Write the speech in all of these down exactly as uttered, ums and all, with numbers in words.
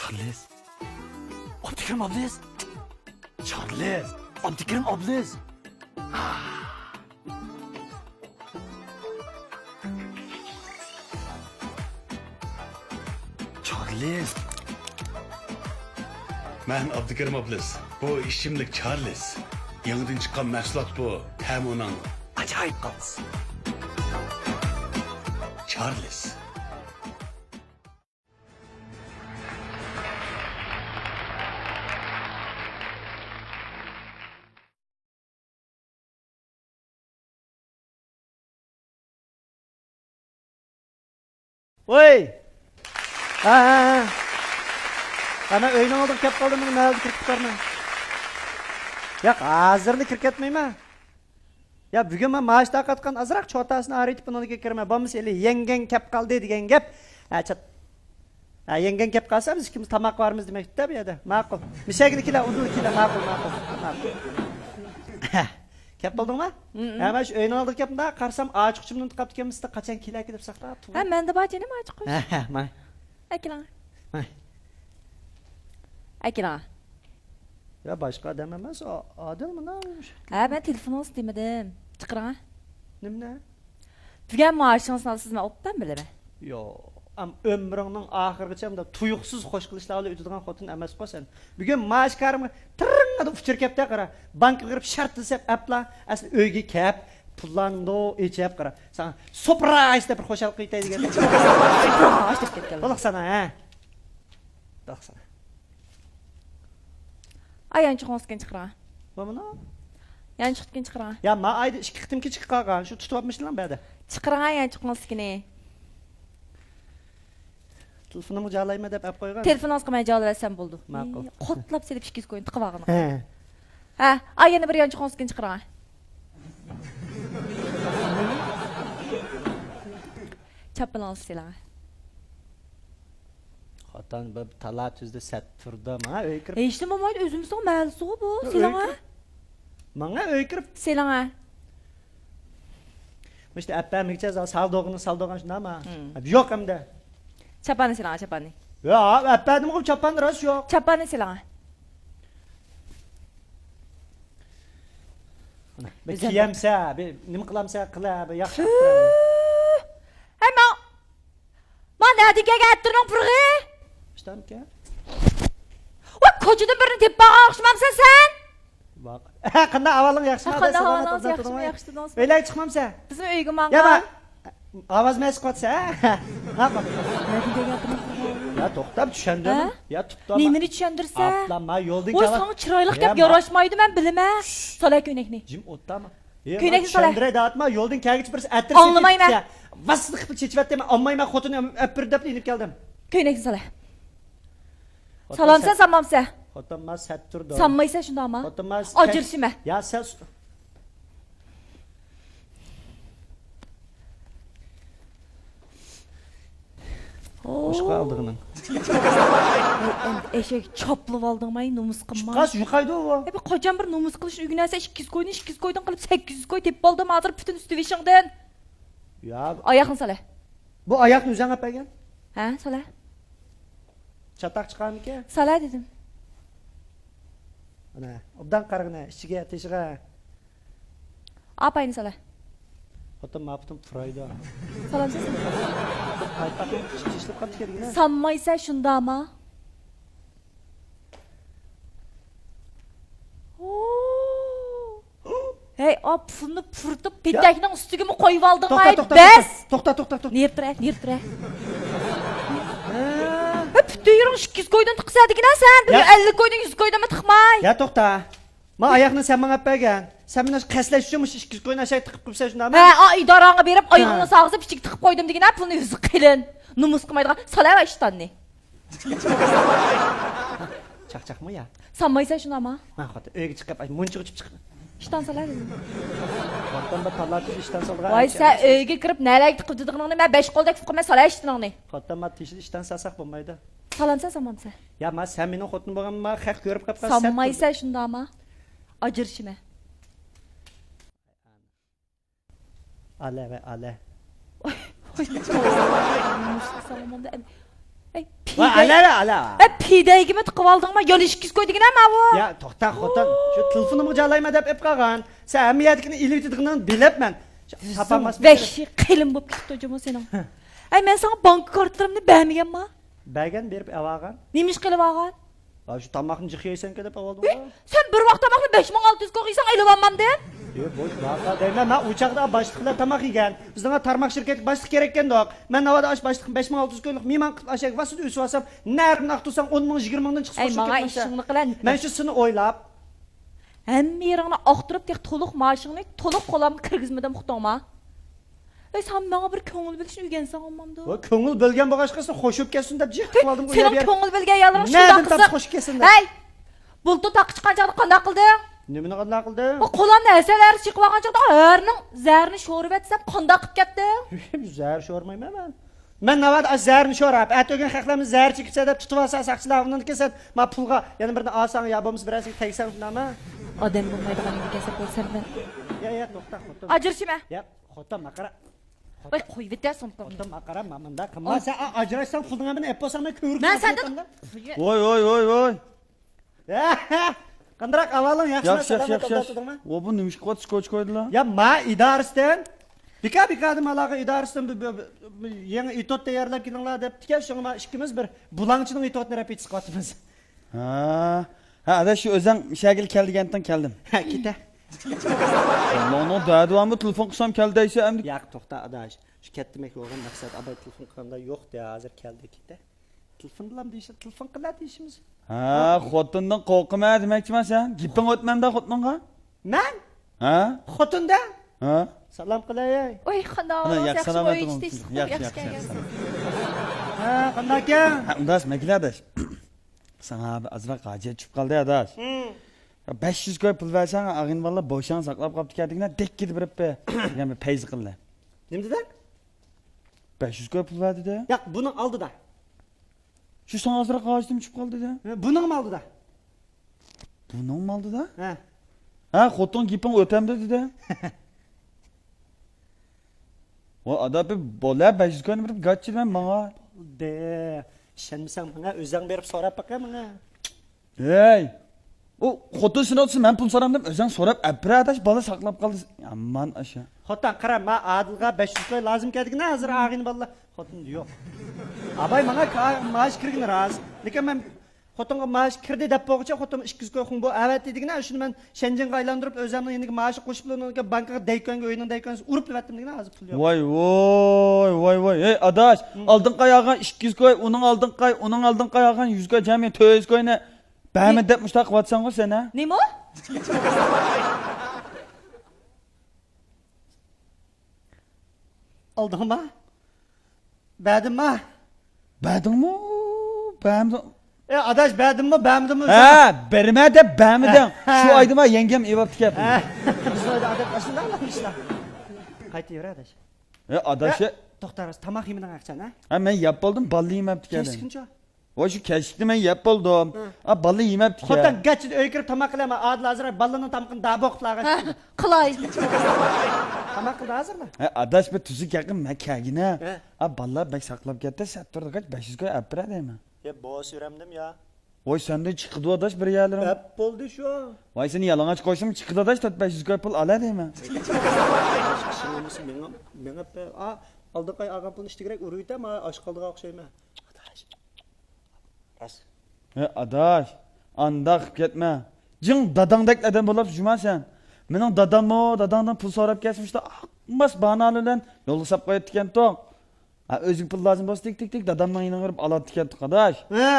قىلىز. ئابدۇكېرىم ئابلىز. چارلىز. ئابدۇكېرىم ئابلىز. چارلىز. مەن ئابدۇكېرىم ئابلىز. بۇ ئىچىملىك چارلىز. يېڭىدىن چىققان مەھسۇلات بۇ. تەمى ئۇنىڭ ئاجايىپ قالىسىز. چارلىز. ۋوي! ھە، ھە، ھە. ھە، مەن ئۆينىڭ ئالدىغا كەپ قالدىم، مېنى مەھەلدە كىرىپ چىقارمەن. ياق، ھازىرلا كىرىپ كەتمەيمەن. يا، بۈگۈن مەن مائاش تارقاتقان ئازراق چوتاسىنى ئايرىتىپ ئۇنىڭدىن كىرىمەن. بولمىسا ھېلى يەڭگەڭ كەپ قالدى دېگەن گەپ. ھە، چات. ھە، يەڭگەڭ كەپ قالسا، بىز ئىككىمىز تاماق بارمىز دېمەكتە بۇ يەردە. ماقۇل. مىشەگىنى كېلە، ئۇدۇل كېلە، ماقۇل، ماقۇل، ماقۇل. كەپ بولدۇڭما؟ ھە، مانا شۇ ئۆينىڭ ئالدىغا كەپتىم، قارىسام، ئاچقۇچۇمنى ئۇنتۇپ قاپتىكەنمەن، سىزدە قاچان كېلەركى دەپ ساقلاپ. ھە، مەندە بار جېنىم ئاچقۇچ. ھە، ھە، مانا. ئەكېلىڭ. ھە. ئەكېلىڭ. يا، باشقا ئادەم ئەمەس، ئا-، ئادىل مانا. ھە، مەن تېلېفونىڭىزنى دېمىدىم. چىقىرىڭ. نېمىنى؟ بۈگۈن مائاشىڭىزنى ئالىسىز، مەن ئوبدان بىلىمەن. يوق، ئەم، ئۆمرۈڭنىڭ ئاخىرىغىچە مۇنداق تۇيۇقسىز خوش قىلىشلار بىلەن ئۆتىدىغان خوتۇن ئەمەسقۇ سەن. بۈگۈن مائاش كارىمغا تىرىڭڭىدە ئۇچۇر كەپتۇ، قارا. بانكىغا كىرىپ شەرت دېسەم ئەپلا، ئەسلى ئۆيگە كەپ، پۇللارنى ئېچىپ، قارا. ساڭا سۇپرايىز دەپ بىر خۇشال قىلىۋېتەي دېگەن. سۇپرايىز دەپ كەتكەن. بولۇق سانا، ھە؟ بولۇق سانا. ئاي، يانچۇقىڭىزدىكىنى چىقىرىڭ. بۇمۇنۇ؟ يانچۇقتىكىنى چىقىرىڭ. يا، ما ئايدا ئىككى قېتىم كېچىكىپ قالغان. شۇ تۇتۇۋاپمىشلىڭ بەدە. چىقىرىڭ يانچۇقىڭىزدىكىنى. تېلېفونۇمغا جالايمەن دەپ ئەپ قويغان. تېلېفونىڭىزغا مەن جالاۋەرسەم بولىدۇ. ماقۇل. ئى، قوتلاپ سېلىپ ئىككى يۈز كوينى تىقىۋالغىنىغا. ھە. ھە، ئاي، يەنە بىر يانچۇقىڭىزدىكىنى چىقىرىڭ. چاپىنىڭىزنى سېلىڭ. خوتۇن بىر تالا تۈزدە سەت تۇردا، ماڭا ئۆيگە كىرىپ. ھېچنېمە بولمايدۇ، ئۆزىمىزنىڭ مەھەللىسىغۇ بۇ. يا، سېلىڭە. ئۆيگە كىرىپ. ماڭا ئۆيگە كىرىپ. سېلىڭە. مۇشۇ ئەپپەمىگىچە سالدۇرغىنى سالدۇرغان شۇنداقما؟ ھىم. يوق ئەمدى. چاپاننى سېلىڭە، چاپاننى. يا، ئەپپەدىمغۇ چاپان راست يوق. چاپاننى سېلىڭە. بىر كىيەمسە، بىر نېمە قىلامسە قىلە، بىر ياخشى قىلىپ تۇرە. ھە، ماڭ. ما نەدىن كەلگەن ئەتىرنىڭ پۇرىقى؟ ئىشتانكەن. ۋاي، كوچىدىن بىرنى تېپىپ ئالغان ئوخشىمامسەن سەن؟ قانداق ئەھۋالىڭ، ياخشىمۇ؟ قانداق ئەھۋالىڭىز؟ ياخشىمۇ؟ ياخشى تۇردىڭىزمۇ؟ ئۆيلەرگە چىقمامسەن؟ بىزمۇ ئۆيگە ماڭغان. يا، ما-، ئاۋاز مەس قىلىۋاتىسەن، ھە؟ نەدىن كەلگەن ئەتىرنىڭ پۇرىقى؟ يا، توختاپ، چۈشەندۈرمە. ھە؟ يا، توختاما. نېمىنى چۈشەندۈرسە؟ ئاپلام، ما يولدىن ۋاي، كەل-، ساڭا چىرايلىق يا، گەپ ما- ياراشمايدۇ، مەن بىلىمەن. سالە كۆينەكنى. جىم ئولتۇرما. ئە، كۆينەكنى سالە. چۈشەندۈرەي دەۋاتما، يولدىن كەلگۈچە بىرسى ئەتىرسە. ئاڭلىمايمەن. ۋاسسىدە قىپلا چېچىۋەتتى، مەن ئالمايمەن، خوتۇننى ئەپ بېرىدۇ دەپ ئېلىپ كەلدىم. كۆينەكنى سالە. خوتۇن سالامسەن، سەت-، سالمامسەن؟ خوتۇن ما سەت تۇردۇم. سالمايسەن شۇنداقما؟ خوتۇن ما سەت-، ئاجرىشىمەن. يا، سەن س-، ئوشۇق ئالدىغىنىڭ. ئەمدى ئەشەك چاپلىۋالدىڭماي، نومۇس قىلماي. چىققاچ يوقايدۇ ئۇ. ئەي، بىر قاچان بىر نومۇس قىلىشنى ئۆگىنەرسەن، ئىككى يۈز كوينى ئىككى يۈز كويدىن قىلىپ، سەككىز يۈز كوي تېپىپ ئالدىم، ھازىر پۈتۈن ئۈستى بېشىڭدىن. يا. ئاياقنى سالە. بۇ ئاياقنى ئۆزۈڭ ئەپ بەرگەن؟ ھە، سالە. چاتاق چىقارمىكەن؟ سالە دېدىم. ئانا، ئوبدان قارىغىنا، ئىچىگە، تېشىغا. ئاپاينى سالە. خوتۇن ماپۇتۇم پۇرايدۇ. سالامسىز؟ پايپاقنى چىشلىپ قاپتۇ كەلگىنە. سانمايسە شۇنداما؟ ھەي، ئاپۇننى پۇرىتىپ، يا. پېتەكنىڭ ئۈستىگىمۇ قويۇۋالدىڭ، توختا، ئاي، توختا، بەس! توختا، توختا، توختا. نېرى تۇرە، نېرى تۇرە. ھە. ھە، پۈتۈن يېرىڭ ئىككى يۈز كويدىن تىقسا دېگىنە سەن، يا. ئەللىك كويدىن يۈز كويدىنمۇ تىقماي. يا، توختا. ما ئاياقنى سەن ماڭا ئەپ بەرگەن. سەن مېنى قەستلەش ئۈچۈن مۇشۇ ئىككى يۈز كوينى ئاشاق تىقىپ قويۇپسەن شۇنداقمۇ؟ ھە، ئا، ئىدارەڭگە بېرىپ، ھە. ئايىغىڭنى ساغزىپ، ئىچىگە تىقىپ قويدۇم دېگىنە، پۇلنى ئۆزى قىلىن. نومۇس قىلمايدىغان، سالە ئىشتاننى. چاقچاقمۇ يا؟ سانمايسەن شۇنداقما؟ مەن خوتۇن ئۆيگە چىقىپ، ئاي، مۇنچىغا ئۇچۇپ چىقىپ. ئىشتان سالە دېدىم. خوتۇن بىر تاللا تۈز ئىشتان سالىدىغان. ۋاي، سەن ئۆيگە كىرىپ، نەلەرگە تىقىپ دېدىغىنىڭنى مەن بەش قولدەك تۇتۇپ قالىمەن، سالە ئىشتىنىڭنى. خوتۇن ما تېشىدا ئىشتان سالساق بولمايدۇ. سالامسەن، سالمامسەن؟ يا، ما سەن مېنىڭ خوتۇن بولغانما، خەق كۆرۈپ قاپقان. سالمايسەن شۇنداقما؟ ئاجرىشىمەن. ئالە ۋە ئالە. ۋاي، ۋاي، نومۇسلۇق سالاماندا ئەم-، ئەي، ۋا، پىدە. ئالا، ئالا، ئالا. ئەي، پىدەيگىمۇ تىقىۋالدىڭما؟ يەنە ئىككى يۈز كوي دېگىنە ماۋۇ. يا، توختا، خوتۇن. شۇ تېلېفونۇمغا جالايمەن دەپ ئېلىپ قالغان. سەن ھەممە يەردىكىنى ئېلىۋېتىدىغىنىڭنى بىلەپمەن. شۇ، تاپالماسمۇ كېرەك. ۋەھشىي قېلىن بولۇپ كېتىپتۇ جۇمۇ سېنىڭ. ئەي، مەن ساڭا بانكا كارتىلىرىمنى بەرمىگەنما؟ بەرگەن، بېرىپ ئېلىۋالغان. نېمە ئىش قىلىۋالغان؟ ھا، شۇ تاماقنى جىق يەيسەنكەن دەپ ئاۋالدىڭغۇ. ئى، سەن بىر ۋاق تاماقنى بەش مىڭ ئالتە يۈز كويغا يېسەڭ ئېلىۋالمامدىم. يوق، بوش، ماقا دەيمەن، مەن ئۇ چاغدا باشلىق بىلەن تاماق يېگەن. بىزنىڭ تارماق شىركەتلىك باشلىق كېرەككەندۇق. مەن ناۋادا ئاشۇ باشلىقنى بەش مىڭ ئالتە يۈز كويلۇق مېھمان قىلىپ ئاشەگە ۋاسىتە ئۆسۈۋالسام، نەرىدىن ئاقتۇرساڭ ئون مىڭ، يىگىرمە مىڭدىن چىقىپ ئەي، ماڭا ئىشىڭنى قىلە. مەن شۇ سېنى ئويلاپ. ھەممە يېرىڭنى ئاقتۇرۇپ، تېخى تولۇق مائاشىڭنى تولۇق قولۇمغا كىرگۈزمىدىم، ئۇقتۇڭما؟ ئەي، سەن ماڭا بىر كۆڭۈل بۆلۈشنى ئۆگەنسەڭ بولمامدۇ؟ ۋاي، كۆڭۈل بۆلگەن بولغاچقا، سەن خوش بولۇپ كەتسۇن دەپ جىق قىلىۋالدىم. سېنىڭ كۆڭۈل بۆلگەن يەرلىرىڭ شۇنداق قىزىق. ھەي! بۇلتۇر تاغقا چىققان چاغدا قانداق قىلدىڭ؟ نېمىنى قانداق قىلدىم؟ بۇ قولۇمنى ھەسەل ھەرىسى چېقىۋالغان چاغدا ھەرنىڭ زەھىرىنى شورۇۋەتسەم قانداق قىلىپ كەتتىڭ؟ زەھەر شورمايمەن مەن. مەن ناۋادا ئاشۇ زەھەرنى شوراپ، ئەتە ئۆگەن خەقلەرمۇ زەھەر چېكىپسەن دەپ تۇتۇۋالسا ساقچىلار، ئۇنىڭدىن كېيىن سەن ما پۇلغا يەنە بىرنى ئالساڭ يا بولمىسا بىرەرسىگە تەگسەڭ شۇنداقمۇ؟ ئادەم بولمايدىغان يەرگە كەلسە بولسام مەن. يا، يا، توختا، خوتۇن. ئاجرىشىمەن. يا، خوتۇن، ماقارا. ۋاي، قويۇۋېتە سومكامنى. خوتۇن، ماقارا، ما مۇنداق قىلما. سەن ئا-، ئاجراشساڭ پۇلنىڭ ھەممىنى ئېلىپ بولساڭ مەن كۆۋرۈك. مەن سەندىن. ۋاي، ۋاي، ۋاي، ۋاي. قانداق ئەھۋالىڭ؟ ياخشىمۇ؟ ياخشى، ياخشى، سالامەت ياخشى، ياخشى. ئولتۇردۇڭما؟ ۋو، بۇ نېمە ئىش قىلىۋاتىسىز كوچا كويدىلا؟ يا، ما ئىدارىسىدىن. بىكا، بىكادىن ئالاقە ئىدارىسىدىن بىر، بىر، بىر، بىر يېڭى ئېتوت تەييارلاپ كېلىڭلار دەپتىكەن، شۇڭا ما ئىككىمىز بىر بۇلاڭچىنىڭ ئېتوتىنى رەپ ئېتىشقا قاتىمىز. ھا. ھە، ئاداش، شۇ ئۆزەڭ شەگىل كەل دېگەنتىڭ كەلدىم. ھە، كېتە. ئاللاھنىڭ دەدى بارمۇ؟ تېلېفون قىلسام كەل دەيسەن ئەمدى. ياق، توختا، ئاداش. شۇ كەتتىمەك بولغان مەقسەت، ئاباي تېلېفون قىلغاندا يوق دە، ھازىر كەلدى، كېتە. تېلېفون بىلەن دېيىشىپ، تېلېفون قىلا دېيىشىمىز. ھە، خوتۇندىن قورقىمەن دېمەكچىما سەن؟ گېپىڭ ئۆتمەمدۇ خوتۇنۇڭغا؟ مەن؟ ھە؟ خوتۇندا؟ ھە؟ سالام قىلاي. ئوي، قانداق ئەھۋالىڭ؟ ياخشى، سالامەت بولۇڭ. ياخشى، ياخشى، ياخشى. ھە، قانداق ئىكەن؟ ھە، ئۇنداق مەكىلە ئاداش. ساڭا بىر ئازراق ھاجەت چۈشۈپ قالدى ئاداش. ھىم. بەش يۈز كوي پۇل بەرسەڭ، ئاغىنە بالىلار بوشاڭ ساقلاپ قاپتىكەن دېگىنە، دەككىدە بېرىپ بېرىپ بىر پەيزى قىلدى. نېمە دېدىڭ؟ بەش يۈز كوي پۇل بەر دېدى. ياق، بۇنىڭ ئالدىدا. شۇ ساڭا ئازراق ھاجىتىم چۈشۈپ قالدى دە. ھە، بۇنىڭمۇ ئالدىدا. بۇنىڭمۇ ئالدىدا؟ ھە. ھە، خوتۇن گېپىڭ ئۆتەمدۇ دېدى. ۋا ئادا بىر بولە، بەش يۈز كوينى بېرىپ گاچچىدىمەن ماڭا. بولدى. ئىشەنمىسەڭ ماڭا ئۆزۈڭ بېرىپ سوراپ باقە ماڭا. ھەي! ئۇ خوتۇن سېنى ئوتسا مەن پۇل سورامدىم، ئۆزۈڭ سوراپ ئەپرە ئاداش، بالا ساقلاپ قالدى. يامان ئاشۇ. خوتۇن قارا، ما ئادىلغا بەش يۈز كوي لازىم ئىكەن دېگىنە، ھازىر ئاغىنە بالىلار. خوتۇن يوق. ئاباي ماڭا كا-، مائاش كىرگىنى راست. لېكىن مەن خوتۇنغا مائاش كىردى دەپ بولغۇچە خوتۇنغا ئىككى يۈز كوي خۇڭبۇ ئەۋەتتى دېگىنە، شۇنى مەن شەنجىڭغا ئايلاندۇرۇپ، ئۆزۈمنىڭ يېنىدىكى مائاشقا قوشۇپ، ئۇنىڭ بانكىغا دەيكۆنگە، ئۆينىڭ دەيكۆنگىسى ئۇرۇپ ئەۋەتتىم دېگىنە، ھازىر پۇل يوق. ۋاي، ۋاي، ۋاي، ۋاي. ھەي، ئاداش، ھىم. ئالدىنقى ئاي ئالغان ئىككى يۈز كوي، ئۇنىڭ ئالدىنقى ئاي، ئۇنىڭ ئالدىنقى ئاي ئالغان يۈز كوي، جەمئىي تۆت يۈز كوينى بەرمىدى دەپ مۇشۇنداق قىلىۋاتىسەنغۇ سەن، ھە؟ نېمە؟ ئالدىڭما؟ بەردىمما؟ بەردىڭمۇ؟ بەرمىدىڭ؟ ئە، ئاداش، بەردىممۇ، بەرمىدىممۇ؟ ھە، بەرمە دەپ بەرمىدىڭ. ھە. شۇ ئايدىما يەڭگەم ئېۋاپتىكەن. ھە. بىز ئويدا ئادەت ئاشۇنداقلا ئىشلار. قايتىۋېرە، ئاداش. ھە، ئاداش. ھە، توختا، راست، تاماق يېمىدىڭ ئاخچان، ھە؟ ھە، مەن يەپ بولدۇم، بالىنى يېمەپتۇ كەلدىم. كەچلىكىنچۇ؟ ۋاي، شۇ كەچلىكنى مەن يەپ بولدۇم. ھە. ئا، بالىنى يېمەپتىكەن. خوتەن، گەچچىدە ئۆيگە كىرىپ تاماق قىلە، مەن ئادىل ھازىر بالىنىڭ تامىقىنى دابوق قىلاغاي. ھە، قىلاي. تاماق قىلدى ھازىرلا. ھە، ئاداش، بىر تۈزۈك يېقىن مەن كەلگىنە. ھە. ئا، بالىلار بەك ساقلاپ كەتتى، سەت تۇرىدىغاچ، بەش يۈز كوي ئەپ بېرە دەيمەن. يە، بوس يۈرەمدىم يا. ۋاي، سەندىن چىقىدۇ ئاداش بىر يەرلىرىڭ. ئەپ بولدى شۇ. ۋاي، سېنى يالىڭاچ قويسام چىقىدۇ ئاداش، تۆت بەش يۈز كوي پۇل ئالا دەيمەن. باشقا ئىشىڭ بولمىسا مېڭە، مېڭە بە-، ئا، ئالدىنقى ئاي ئالغان پۇلنى ئىشتىگىرەك ئۇرۇۋېتە، مانا ئاچ قالدىغان ئوخشايمەن. ئاداش. راست. ھە، ئاداش، ئانداق قىلىپ كەتمە. جىڭ داداڭدەك ئادەم بولاپسەن جۇما سەن. مېنىڭ داداممۇ داداڭدىن پۇل سوراپ كەلسە، مۇشۇنداق ئاقماس باھانىلەر بىلەن يولغا ساپ قوياتتىكەنتۇق. ھە، ئۆزىگە پۇل لازىم بولسا، تىك، تىك، تىك، دادامنىڭ يېنىغا بېرىپ ئالاتتىكەنتۇق، ئاداش. ھە،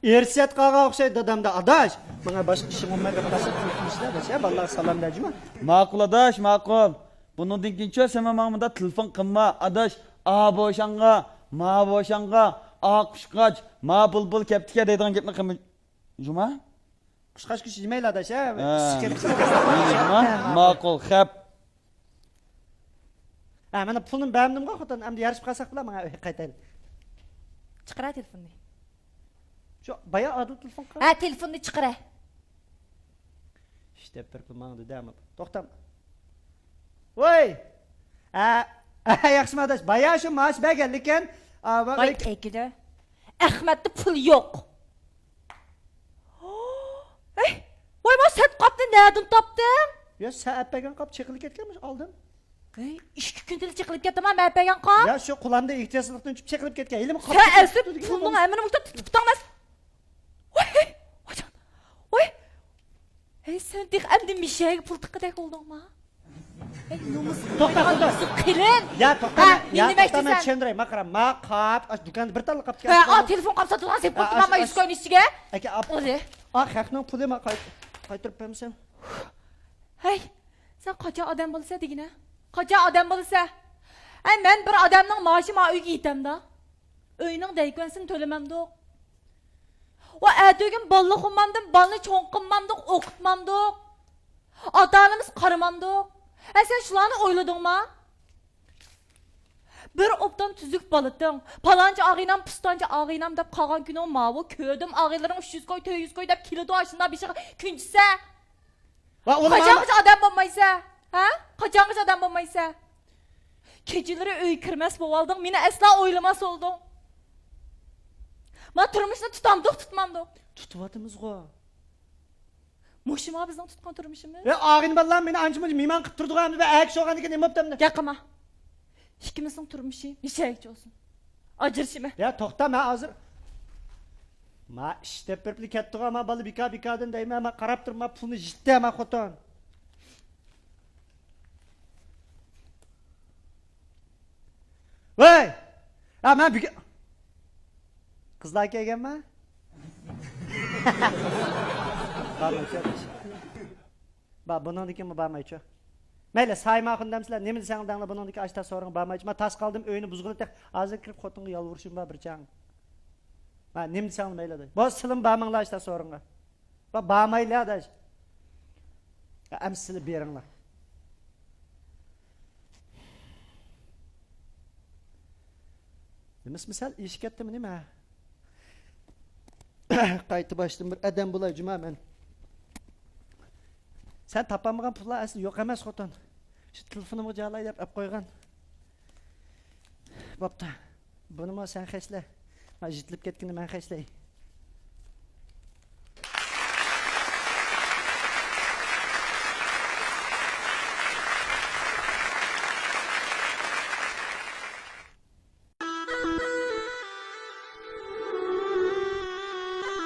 ئىرسىيەت قالغان ئوخشايدۇ دادامدا، ئاداش. ماڭا باشقا ئىشىڭ بولماي بېرىپ قالسا، تېلېفون ئىشلە، ئاداش. ھە، بالىلارغا سالام دە، جۇما. ماقۇل، ئاداش، ماقۇل. بۇنىڭدىن كېيىنچۇ سەن ماڭا مۇنداق تېلېفون قىلما، ئاداش. ئا بوشاڭغا، ما بوشاڭغا، ئا قۇشقاچ، ما بۇلبۇل كەپتىكەن دەيدىغان گەپنى قىلما. جۇما؟ قۇشقاچ گۆشى يېمەيلى ئاداش، ھە؟ ھە. ئىسسىق كەپ-، يېمەيلى، جۇما؟ ھە، ماقۇل. ماقۇل، خەپ. ھە، مانا پۇلنى بەرمىدىمغۇ خوتۇن، ئەمدى يارىشىپ قالساق بولا، ماڭا ئۆيگە قايتايلى. چىقىرە تېلېفوننى. شۇ بايا ئادىل تېلېفون قىلغان. ھە، تېلېفوننى چىقىرە. ئىشتە بىر پۇل ماڭدى دەمە. توختام. ۋوي! ھە، ھە، ياخشىمۇ ئاداش؟ بايا شۇ مائاش بەرگەن، لېكىن، ئا، ۋاي، ئەكىدە. ئەخمەتتە پۇل يوق. ھەي، ۋاي، ما سەت قاپنى نەدىن تاپتىڭ؟ يا، سەن ئەپ بەرگەن قاپ چېقىلىپ كەتكەن مۇشۇ ئالدىن. ھەي، ئىككى كۈندىن چېقىلىپ كەتتىما مەن ئەپ بەرگەن قاپ؟ يا، شۇ قۇلامدا ئېھتىياتسىزلىقتىن چۈشۈپ چېقىلىپ كەتكەن. ھېلىمۇ قاپ سەن ئەسلى پۇلنىڭ ھەممىنى مۇشۇنداق تۇتۇپ تۇتاڭ. ۋاي، ۋاي، ۋاي. ھەي، سەن تېخى ئەمدى مىشەگە پۇل تىققىدەك بولدۇڭما؟ ھەي، نومۇس توختا، توختا. قىلىن. يا، توختا، ھە، مەن، يا، نېمە توختا، مەن چۈشەندۈرەي، ماقرام. ما قاپ، ئاشۇ دۇكاندا بىر تاللا قاپ تىكەن. ھە، ئا، تېلېفون قاپ ساتىدىغان سېلىپ قويۇپتىما، يۈز كوينىڭ ئىچىگە. ئاكا، ئاپ. ئا، خەقنىڭ پۇلى ما قايتۇرۇپ بەرمىسەم. ھەي، سەن قاچان ئادەم بولىسەن دېگىنە؟ قاچان ئادەم بولىسەن؟ ھەي، مەن بىر ئادەمنىڭ مائاشى ما ئۆيگە يېتەمدا. ئۆينىڭ دەيكۆنىسىنى تۆلىمەمدۇق. ۋە ئەتىگۈن بالىلىق قىلمامدىم، بالىنى چوڭ قىلمامدۇق، ئوقۇتمامدۇق. ئاتا-ئانىمىز قارىمامدۇق. ھە، سەن شۇلارنى ئويلىدىڭما؟ بىر ئوبدان تۈزۈك بالىتىڭ، پالانچە ئاغىنام، پۇستانچە ئاغىنام دەپ قالغان كۈنۈڭ ماۋۇ كۆردۈم ئاغىنىلىرىڭ ئۈچ يۈز كوي، تۆت يۈز كوي دەپ كېلىدۇ، ئاشۇنداق بېشىغا كۈنجىسە. ۋا ئۇلىما قاچانغىچە ئادەم بولمايسە؟ ھە؟ قاچانغىچە ئادەم بولمايسە؟ كېچىلىرى ئۆيگە كىرمەس بولۇۋالدىڭ، مېنى ئەسلا ئويلىماس بولدۇڭ. ما تۇرمۇشنى تۇتامدۇق، تۇتمامدۇق؟ تۇتۇۋاتىمىزغۇ. مۇشۇما بىزنىڭ تۇتقان تۇرمۇشىمىز؟ يا، ئاغىنە بالىلار مېنى ئانچە-مۇنچە مېھمان قىلىپ تۇرىدىغان، بۇ ئەركىشى بولغاندىن كېيىن نېمە بوپتۇ ئەمدى؟ گەپ قىلما. ئىككىمىزنىڭ تۇرمۇشى مىشەگىچە بولسۇن. ئاجرىشىمەن. يا، توختا، مەن ھازىر. ما ئىش دەپ بېرىپلا كەتتىغۇ، ما بالا بىكار-بىكاردىن دەيمەن، ما قاراپ تۇرما، پۇلنى يىتتى، ما خوتۇن. ۋەي! ھە، مەن بۈگۈن قىزلار كەلگەنما؟ بارمايچۇ. با، بۇنىڭدىن كېيىن بارمايچۇ. مەيلى، سايما ئاخۇن دەمسىلەر، نېمە دېسەڭلار دەڭلار، بۇنىڭدىن كېيىن ئاشتا سورۇنغا بارمايچۇ. مەن تاس قالدىم، ئۆينى بۇزغىلى تېخى. ھازىر كىرىپ خوتۇنغا يالۋۇرۇشۇم بار بىر چاغ. ھە، نېمە دېسەڭلار مەيلى دەي. بولسا سىلىمۇ بارماڭلار ئاشتا سورۇنغا. با، بارمايلى ئاداش. ئەمسىلە بېرىڭلار. نېمىسىمۇ سەل ئېشىپ كەتتىمۇ نېمە؟ قايتا باشتىن بىر ئادەم بولاي جۇما مەن. سەن تاپالمىغان پۇللار ئەسلى يوق ئەمەس خوتۇن. شۇ تېلېفونۇمغا جالاي دەپ ئەپ قويغان. بوپتۇ. بۇنىمۇ سەن خەجلە. ما يىتىلىپ كەتكىنى مەن خەجلەي.